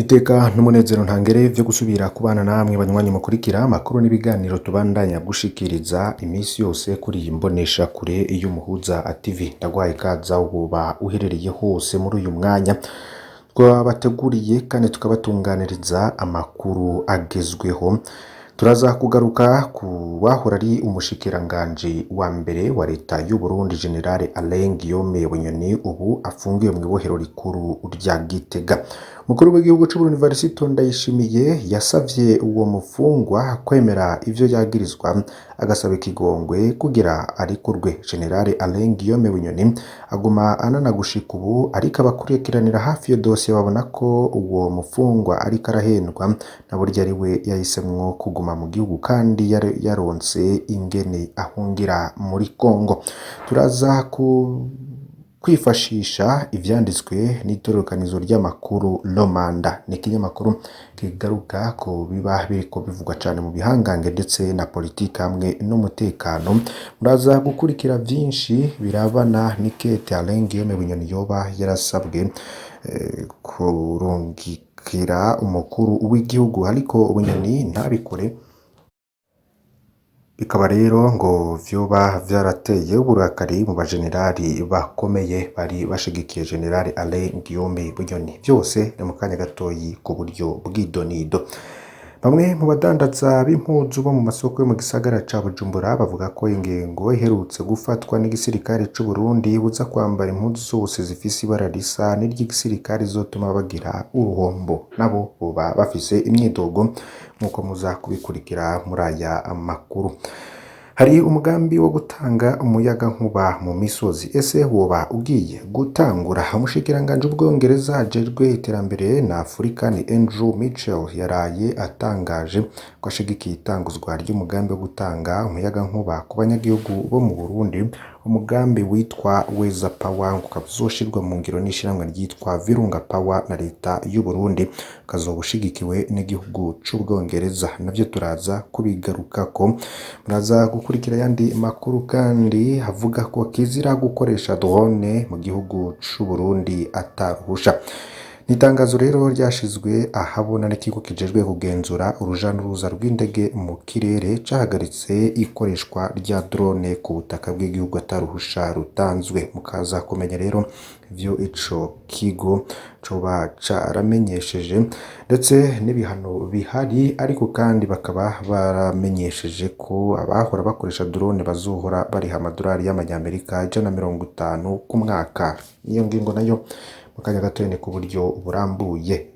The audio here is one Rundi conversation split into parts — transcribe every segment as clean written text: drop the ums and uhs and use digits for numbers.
Iteka n'umunezero ntangere vyo gusubira kubana namwe banywanyi mukurikira amakuru n'ibiganiro tubandanya gushikiriza imisi yose kuri iyi mbonesha kure y'Umuhuza TV. Ndaguhaye ikaze aho woba uherereye hose muri uyu mwanya twabateguriye kandi tukabatunganiriza amakuru agezweho. Turaza kugaruka ku wahora ari umushikiranganji wa mbere wa leta y'u Burundi General Alain Guillaume Bunyoni ubu afungiwe mw'ibohero rikuru rya Gitega. Umukuru w'igihugu c'u Burundi Varisito Ndayishimiye yasavye uwo mufungwa kwemera ivyo yagirizwa agasaba ikigongwe kugira arekurwe. General Alain Guillaume Bunyoni aguma anana gushika ubu, ariko abakurikiranira hafi iyo dosiye babona ko uwo mufungwa ariko arahendwa na burya ari we yahisemwo kuguma mu gihugu kandi yaronse ingene ahungira muri Congo. Turaza ku kwifashisha ivyanditswe n'itororokanizo ry'amakuru Lomanda. Ni ikinyamakuru kigaruka ku biba biriko bivugwa cane mu bihangange ndetse na politike hamwe n'umutekano. Muraza gukurikira vyinshi birabana n'ikete Alain Guillaume Bunyoni yoba yarasabwe kurungikira umukuru w'igihugu, ariko Bunyoni ntabikore. Bikaba rero ngo vyoba vyarateye uburakari mu bajenerali bakomeye bari bashigikiye General Alain Guillaume Bunyoni. Vyose ni mu kanya gatoyi ku buryo bw'idonido. Bamwe mu badandaza b'impuzu bo mu masoko yo mu gisagara ca Bujumbura bavuga ko ingingo iherutse gufatwa n'igisirikare c'u Burundi ibuza kwambara impuzu zose zifise ibara risa n'iry'igisirikare izotuma bagira uruhombo. Nabo boba bafise imyidogo nk'uko muza kubikurikira muri aya makuru. Hari umugambi wo gutanga umuyagankuba mu misozi, ese woba ugiye gutangura? Umushikiranganji w'Ubwongereza ajejwe iterambere na Afurika ni Andrew Mitchell yaraye atangaje ko ashigikiye itanguzwa ry'umugambi wo gutanga umuyagankuba ku banyagihugu bo mu Burundi, umugambi witwa Weza Power ukaba uzoshirwa mu ngiro n'ishirahamwe ryitwa Virunga Power na leta y'u Burundi, ukazoba ushigikiwe n'igihugu c'Ubwongereza. Navyo turaza kubigarukako. Muraza gukurikira ayandi makuru kandi avuga ko kizira gukoresha drone mu gihugu c'u Burundi ataruhusha. Ni itangazo rero ryashizwe ahabona n'ikigo kijejwe kugenzura uruja n'uruza rw'indege mu kirere cahagaritse ikoreshwa rya drone ku butaka bw'igihugu ataruhusha rutanzwe. Mukaza kumenya rero ivyo ico kigo coba caramenyesheje ndetse n'ibihano bihari, ariko kandi bakaba baramenyesheje ko abahora bakoresha drone bazohora bariha amadolari y'amanyamerika 150 ku mwaka. Iyo ngingo nayo mu kanya gatoya ni ku buryo burambuye.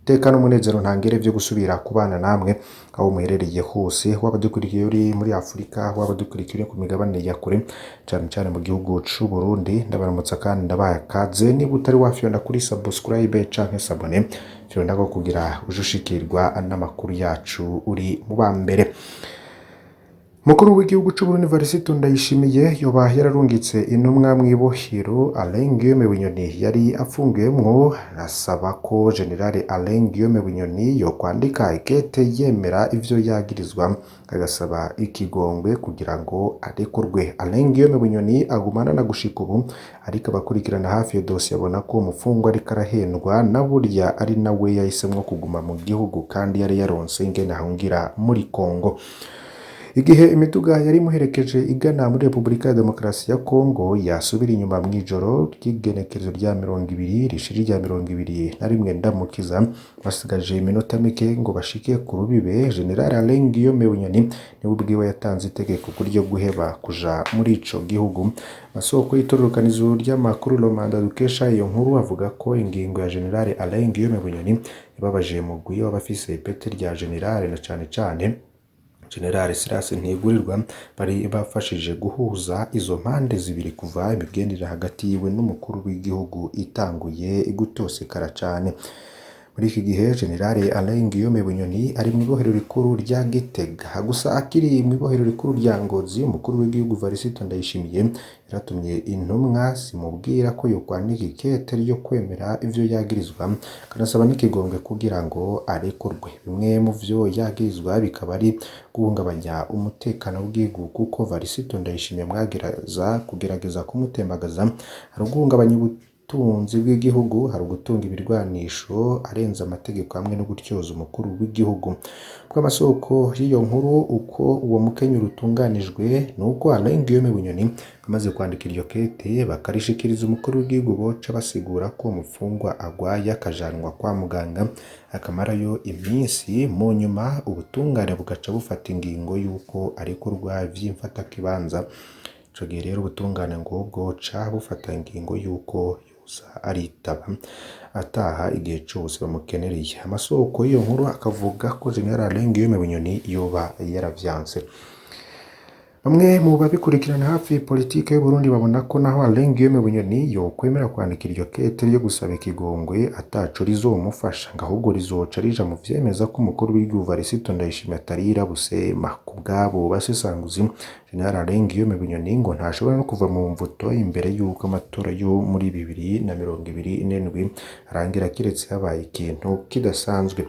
Iteka n'umunezero ntangere vyo gusubira kubana namwe aho muherereye hose, waba dukurikiye uri muri Afurika, waba dukurikiye uri ku migabane ya kure, cane cane mu gihugu c'u Burundi. Ndabaramutsa kandi ndabaha ikaze. Niba utari wafyonda kuri subscribe canke s'abonner, fyondako kugira uje ushikirwa n'amakuru yacu uri mu ba mbere. Mukuru w'igihugu c'u Burundi Varisito Ndayishimiye yoba yararungitse intumwa mw'ibohero Alain Guillaume Bunyoni yari afungiwemwo, asaba ko General Alain Guillaume Bunyoni yokwandika ikete yemera ivyo yagirizwa agasaba ikigongwe kugira ngo arekurwe. Alain Guillaume Bunyoni agumana na gushika ubu, ariko abakurikirana hafi iyo dosiye abona ko umufungwa ariko arahendwa na burya ari nawe yahisemwo kuguma mu gihugu kandi yari yaronse ingene ahungira muri Congo. Igihe imiduga yari imuherekeje igana muri Repubulika ya Demokarasi ya Kongo yasubira inyuma mw'ijoro ry'igenekerezo rya 20 rishira irya 21 Ndamukiza, basigaje iminota mike ngo bashike ku rubibe, General Alain Guillaume Bunyoni niwe ubwiwe yatanze itegeko ryo guheba kuja muri ico gihugu. Amasoko y'itororokanizo ry'amakuru Lomanda dukesha iyo nkuru avuga ko ingingo ya General Alain Guillaume Bunyoni yababaje umugwi w'abafise ipete rya General na cane cane General Silas Ntigurirwa bari bafashije guhuza izo mpande zibiri kuva imigenderanire hagati yiwe n'umukuru w'igihugu itanguye gutosekara cane. Muri iki gihe General Alain Guillaume Bunyoni ari mw'ibohero rikuru rya Gitega. Gusa akiri mw'ibohero rikuru rya Ngozi, umukuru w'igihugu Varisito Ndayishimiye yaratumye intumwa zimubwira ko yokwandika ikete ryo kwemera ivyo yagirizwa, akanasaba n'ikigongwe kugira ngo arekurwe. Bimwe mu vyo yagirizwa bikaba ari guhungabanya umutekano w'igihugu kuko Varisito Ndayishimiye mwagerageza kugerageza kumutembagaza, ari uguhungabanya ubutunzi bw'igihugu, hari ugutunga ibirwanisho arenze amategeko hamwe no gutyoza umukuru w'igihugu. Bw'amasoko y'iyo nkuru, uko uwo mukenyuro utunganijwe nuko Alain Guillaume Bunyoni amaze kwandika iryo kete bakarishikiriza umukuru w'igihugu, boca basigura ko umupfungwa agwaye akajanwa kwa muganga akamarayo iminsi, mu nyuma ubutungane bugaca bufata ingingo y'uko arekurwa vy'imfatakibanza. Ico gihe rero ubutungane ngo bwoca bufata ingingo y'uko yoza aritaba ataha igihe cose bamukenereye. Amasoko y'iyo nkuru akavuga ko General Alain Guillaume Bunyoni yoba yaravyanse. Bamwe mu babikurikirana hafi politike y'Uburundi babona ko naho Alain Guillaume Bunyoni yokwemera kwandika iryo kete ryo gusaba ikigongwe ataco rizomufasha, ngo ahubwo rizoca rija mu vyemeza ko umukuru w'igihugu Varisito Ndayishimiye atarira busema. Ku bw'abo basesanguzi, General Alain Guillaume Bunyoni ngo ntashobora no kuva mu mvuto imbere y'uko amatora yo muri 2027 arangira, kiretse habaye ikintu kidasanzwe.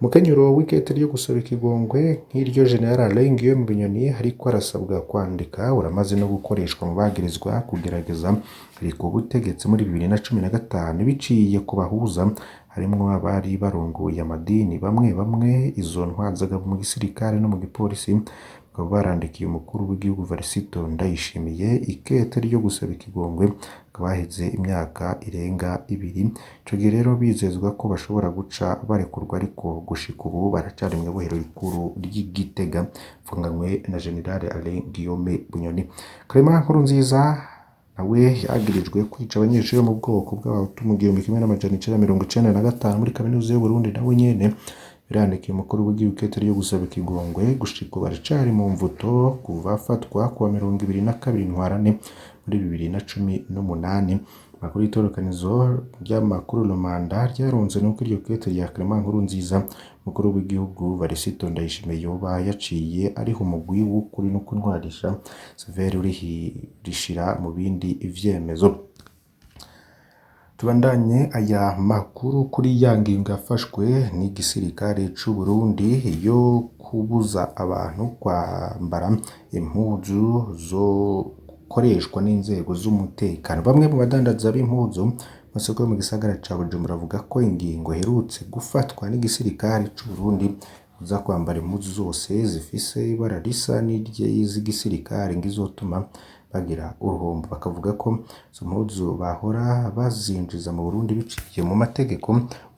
Umukenyuro w'ikete ryo gusaba ikigongwe nk'iryo General Alain Guillaume Bunyoni ariko arasabwa kwandika uramaze no gukoreshwa mu bagirizwa kugerageza ku butegetsi muri 2015 biciye ku bahuza, harimwo abari barongoye amadini bamwe bamwe, izo ntwazagabo mu gisirikare no mu gipolisi, bakaba barandikiye umukuru w'igihugu Varisito Ndayishimiye ikete ryo gusaba ikigongwe, hakaba haheze imyaka irenga ibiri. Ico gihe rero bizezwa ko bashobora guca barekurwa, ariko gushika ubu baracari mw'ibohero rikuru ry'i Gitega, bafunganywe na General Alain Guillaume Bunyoni. Clement Nkurunziza nawe yagirijwe kwica abanyeshuri bo mu bwoko bw'Abahutu mu 1995 muri kaminuza y'Uburundi, nawe nyene yarandikiye umukuru w'igihugu ikete ryo gusaba ikigongwe. Gushika ubu aracari mu mvuto kuva afatwa kuwa 22 Ntwarante muri 2018. Amakuru y'itororokanizo ry'amakuru Romanda ryaronse nuko iryo kete rya Clement Nkurunziza umukuru w'igihugu Varisito Ndayishimiye yoba yaciye ariho umugwi w'ukuri no kuntwarisha Severe urishira mu bindi vyemezo. Tubandanye aya makuru kuri ya ngingo yafashwe n'igisirikare c'u Burundi yo kubuza abantu kwambara impuzu zokoreshwa n'inzego z'umutekano. Bamwe mu badandaza b'impuzu mu masoko yo mu gisagara ca Bujumbura bavuga ko ingingo iherutse gufatwa n'igisirikare c'u Burundi kuza kwambara impuzu zose zifise ibara risa n'iry'igisirikare ngo izotuma bagira uruhombo. Bakavuga ko izo mpuzu bahora bazinjiza mu Burundi biciye mu mategeko.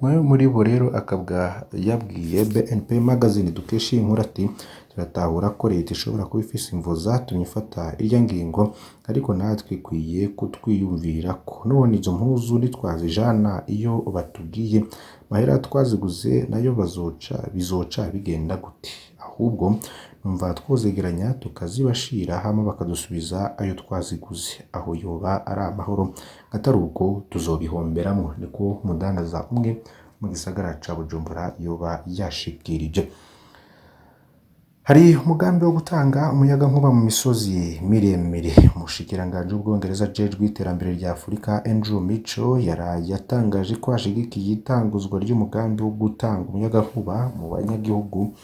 Umwe muri bo rero akaba yabwiye BNP Magazine dukesha iyi nkuru ati: "Turatahura ko leta ishobora kuba ifise imvo zatumye ifata irya ngingo, ariko natwe ikwiye kutwiyumvirako. None izo mpuzu nitwazijana iyo batubwiye amahera twaziguze nayo bazoca bizoca bigenda gute? Ahubwo numva twozegeranya tukazibashira hama bakadusubiza ayo twaziguze, aho yoba ari amahoro, atari uko tuzobihomberamwo." Niko umudandaza umwe mu gisagara ca Bujumbura yoba yashikirije. Hari umugambi wo gutanga umuyagankuba mu misozi miremire. Umushikiranganji w'Ubwongereza ajejwe iterambere rya Afurika Andrew Mitchell yaraye atangaje ko ashigikiye itanguzwa ry'umugambi wo gutanga umuyagankuba mu banyagihugu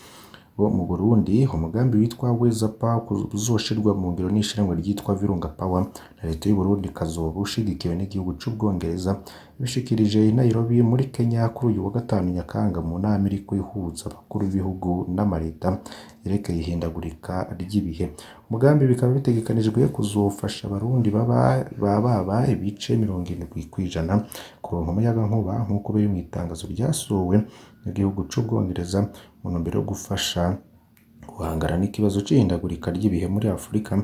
bo mu Burundi, umugambi witwa Weza Power uzoshirwa mu ngiro n'ishirahamwe ryitwa Virunga Power na leta y'u Burundi, kazoba ushigikiwe n'igihugu c'Ubwongereza. Yabishikirije i Nairobi muri Kenya kuri uyu wa gatanu Nyakanga mu nama iriko ihuza abakuru b'ibihugu n'amareta yerekeye ihindagurika ry'ibihe. Umugambi bikaba bitegekanijwe kuzofasha abarundi baba ibice 70% kuronka umuyagankuba, nk'uko biri mw'itangazo ryasohowe n'igihugu c'Ubwongereza mu ntumbero yo gufasha guhangana n'ikibazo c'ihindagurika ry'ibihe muri Afurika.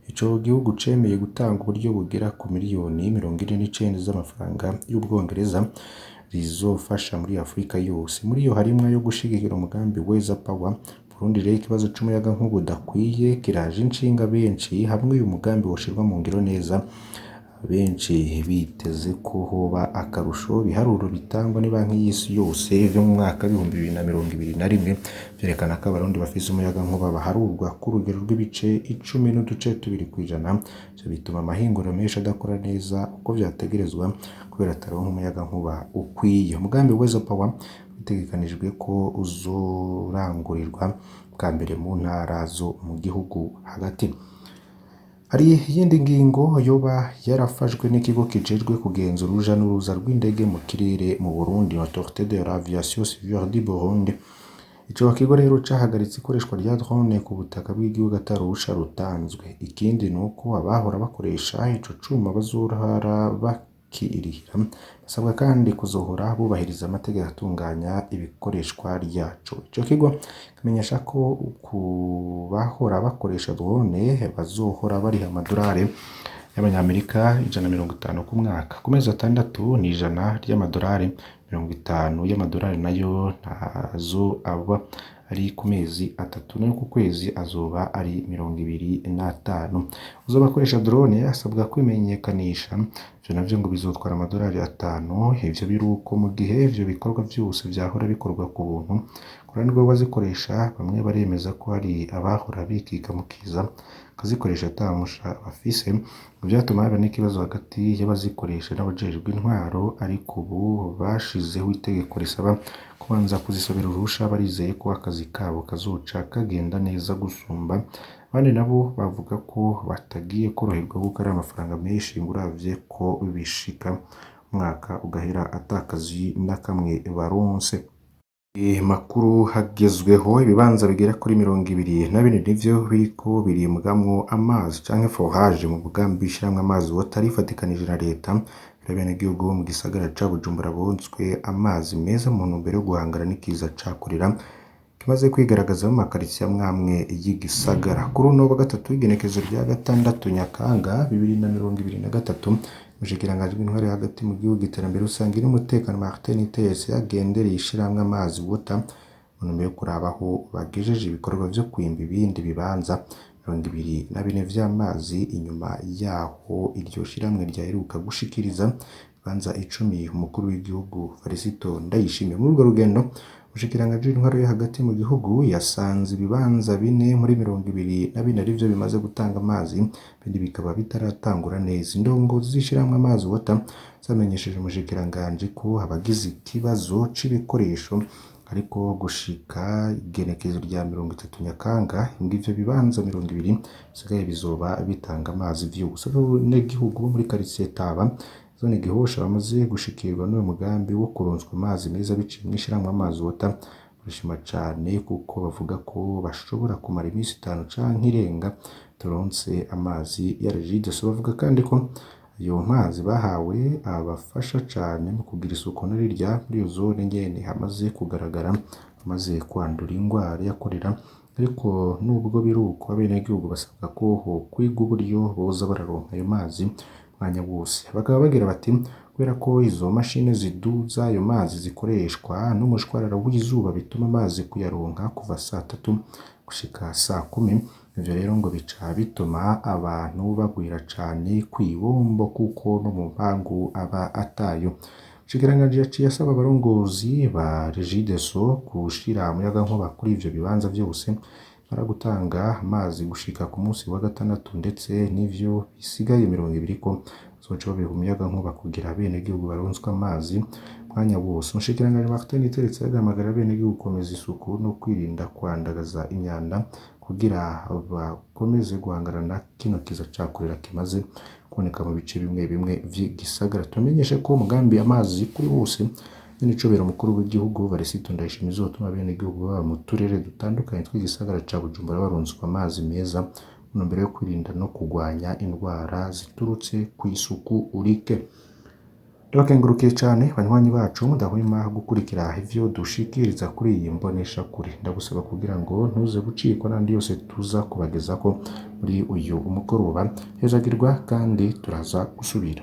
Ico gihugu cemeye gutanga uburyo bugera ku miliyoni 49 z'amafaranga y'Ubwongereza rizofasha muri Afurika yose. Muri yo harimwo ayo gushigikira umugambi Weza Power. Burundi rero ikibazo c'umuyagankuba udakwiye kiraje inshinga benshi. Hamwe uyu mugambi woshirwa mu ngiro neza, benshi biteze ko hoba akarusho. Ibiharuro bitangwa n'ibanki y'isi yose vyo mu mwaka w'2021 vyerekana ko abarundi bafise umuyagankuba baharurwa ku rugero rw'ibice 10.2%. Ivyo bituma amahinguriro menshi adakora neza uko vyategerezwa kubera ataronka umuyagankuba ukwiye. Umugambi Weza Power bitegekanijwe ko uzorangurirwa bwa mbere mu ntara zo mu gihugu hagati. Hari iyindi ngingo yoba yarafashwe n'ikigo kijejwe kugenzura uruja n'uruza rw'indege mu kirere mu Burundi, Autorité de l'Aviation Civile du Burundi. Ico kigo rero cahagaritse ikoreshwa rya drone ku butaka bw'igihugu ata ruhusha rutanzwe. Ikindi nuko abahora bakoresha ico cuma bazohora bakirihira, basabwa kandi kuzohora bubahiriza amategeko atunganya ibikoreshwa ryaco. Ico kigo kimenyesha ko ku bahora bakoresha drone bazohora bariha amadolari y'abanyamerika 150 ku mwaka. Ku mezi atandatu ni 100 ry'amadolari, 50 y'amadolari nayo ntazo aba ari ku mezi atatu, nayo ku kwezi azoba ari 25. Uzoba akoresha drone asabwa kwimenyekanisha, ivyo navyo ngo bizotwara amadolari 5. Ivyo biruko mu gihe ivyo bikorwa vyose vyahora bikorwa ku buntu. Ku ruhande rw'abazikoresha, bamwe baremeza ko hari abahora bikika mu kiza bakazikoresha ata ruhusha bafise, ngo vyatuma haba n'ikibazo hagati y'abazikoresha n'abajejwe intwaro, ariko ubu bashizeho itegeko risaba kubanza kuzisabira uruhusha, barizeye ko akazi kabo kazoca kagenda neza gusumba. Abandi nabo bavuga ko batagiye koroherwa kuko ari amafaranga menshi ngo uravye ko bishika umwaka ugahera ata kazi na kamwe baronse. Makuru hagezweho, ibibanza bigera kuri 24 nivyo biriko birimbwamwo amazi canke forage mu mugambi w'ishirahamwe Amazi Water rifatikanije na leta. Abenegihugu bo mu gisagara ca Bujumbura bonswe amazi meza mu ntumbero yo guhangana n'ikiza ca korera kimaze kwigaragaza mu makaritsiye amwe amwe y'igisagara. Kuri uno wa gatatu w'igenekerezo rya 6 Nyakanga 2023, umushikiranganji w'intwaro yo hagati mu gihugu, iterambere rusangi n'umutekano Martin Teretse yagendereye ishirahamwe Amazi Water mu ntumbero yo kuraba aho bagejeje ibikorwa vyo kwimba ibindi bibanza 24 vy'amazi. Inyuma yaho iryo shirahamwe ryaheruka gushikiriza ibibanza 10 umukuru w'igihugu Varisito Ndayishimiye. Muri urwo rugendo, umushikiranganji w'intwaro yo hagati mu gihugu yasanze ibibanza 4 muri 24 arivyo bimaze gutanga amazi, ibindi bikaba bitaratangura neza. Indongozi z'ishirahamwe Amazi Water zamenyesheje umushikiranganji ko abagize ikibazo c'ibikoresho, ariko gushika igenekerezo rya 30 Nyakanga ngo ivyo bibanza 20 bisigaye bizoba bitanga amazi vyose. Abanyagihugu bo muri karitiye Taba, zone Gihosha bamaze gushikirwa n'uwo mugambi wo kuronswa amazi meza biciye mw'ishirahamwe Amazi Water barashima cane, kuko bavuga ko bashobora kumara imisi 5 canke irenga bataronse amazi ya Regideso. Bavuga kandi ko ayo mazi bahawe abafasha cane mu kugira isuku na rirya muri iyo zone nyene hamaze kugaragara bamaze kwandura ingwara ya korera. Ariko nubwo biruko, abenegihugu basabwa ko hokwigwa uburyo boza bararonka ayo mazi umwanya wose. Bakaba bagira bati kubera ko izo mashini ziduza ayo mazi zikoreshwa n'umushwarara w'izuba, bituma amazi kuyaronka kuva saa 3 gushika saa 10. Ivyo rero ngo bica bituma abantu bagwira cane kw'ibombo kuko no mu mpangu aba atayo. Umushikiranganji yaciye asaba abarongozi ba Regideso gushira umuyagankuba kuri ivyo bibanza vyose bimara gutanga amazi gushika ku musi wa gatandatu, ndetse n'ivyo bisigaye 20 ko bazoca babiha umuyagankuba kugira abenegihugu baronswe amazi umwanya wose. Umushikiranganji Martin Teretse agahamagarira abenegihugu gukomeza isuku no kwirinda kwandagaza imyanda kugira bakomeze guhangana na kino kiza ca korera kimaze kuboneka mu bice bimwe bimwe vy'igisagara. Tumenyeshe ko umugambi Amazi kuri bose nyenicubahiro umukuru w'igihugu Varisito Ndayishimiye uzotuma abenegihugu baba mu turere dutandukanye tw'igisagara ca Bujumbura baronswa amazi meza mu ntumbero yo kwirinda no kugwanya indwara ziturutse kw'isuku rike. Ndabakengurukiye cane banywanyi bacu mudahwema gukurikira ivyo dushikiriza kuri iyi mboneshakure. Ndagusaba kugira ngo ntuze gucikwa n'andi yose tuza kubagezako muri uyu mugoroba. Hezagirwa kandi turaza gusubira.